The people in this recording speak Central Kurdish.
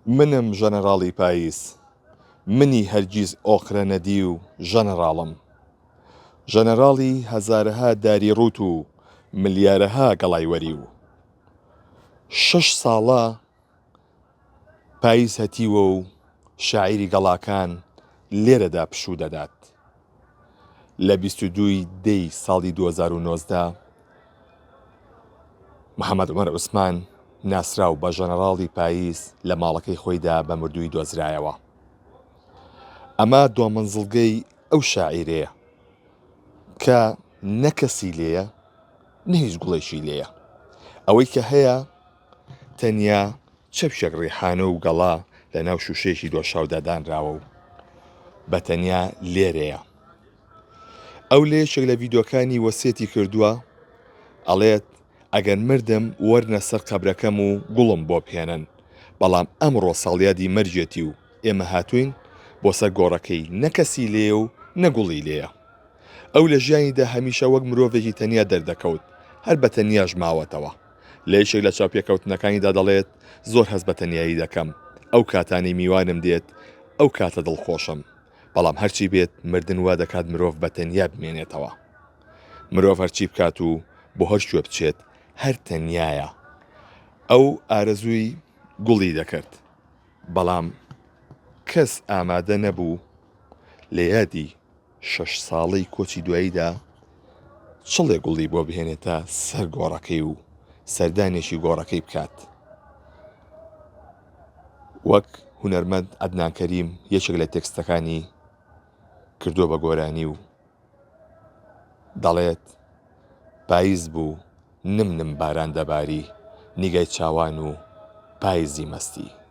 منم ژەنەراڵی پاییز، منی هەرگیز ئۆقرە نەدیو ژەنەراڵم. ژەنەراڵی هەزارەها داری ڕووت و ملیارەها گەڵای وەریو. شەش ساڵە پاییز هەتیوە و شاعیری گەڵاکان لێرەدا پشوو دەدات. لە 22 ی دەی ساڵی 2019 محەمەد عومەر عوسمان ناسراو بە ژەنەڕاڵی پاییز لە ماڵەکەی خۆیدا بە مردووی دۆزرایەوە. ئەمە دوامەنزڵگەی ئەو شاعیرەیە کە نە کەسی لێیە نە هیچ گوڵێکی لێیە. ئەوەی کە هەیە تەنیا چەپکێک ڕیحانە و گەڵا لە ناو شووشەیەکی دۆشاودا دانراوە و بە تەنیا لێرەیە. ئەو لە یەکێک لە ڤیدۆکانی وەسێتی کردووە ئەڵێت ئەگەر مردم وەرنە سەر قەبرەکەم و گوڵم بۆ بهێنن بەڵام ئەمڕۆ ساڵیادی مەرگێتی و ئێمە هاتووین بۆ سەر گۆڕەکەی نە کەسی لێیە و نە گوڵی لێیە. ئەو لە ژیانیدا هەمیشە وەک مرۆڤێکی تەنیا دەردەکەوت هەر بە تەنیاش ماوەتەوە. لە یەکێک لە چاوپێکەوتنەکانیدا دەڵێت زۆر هەست بە تەنیایی دەکەم ئەو کاتانەی میوانم دێت ئەو کاتە دڵخۆشم بەڵام هەرچی بێت مردن وا دەکات مرۆڤ بە تەنیا بمێنێتەوە. مرۆڤ هەرچی بکات و بۆ هەر کوێ بچێت هەر تەنیایە. ئەو ئارەزووی گوڵی دەکرد، بەڵام کەس ئامادە نەبوو لە یادی شەش ساڵەی کۆچی دواییدا چڵێ گوڵی بۆ بهێنێتە سەر گۆڕەکەی و سەردانێکی گۆڕەکەی بکات. وەک هونەرمەند عەدنان کەریم یەکێک لە تێکستەکانی کردووە بە گۆرانی و دەڵێت، پایز بوو نم نم باران دەباری، نیگای چاوان و پایزی مەستی.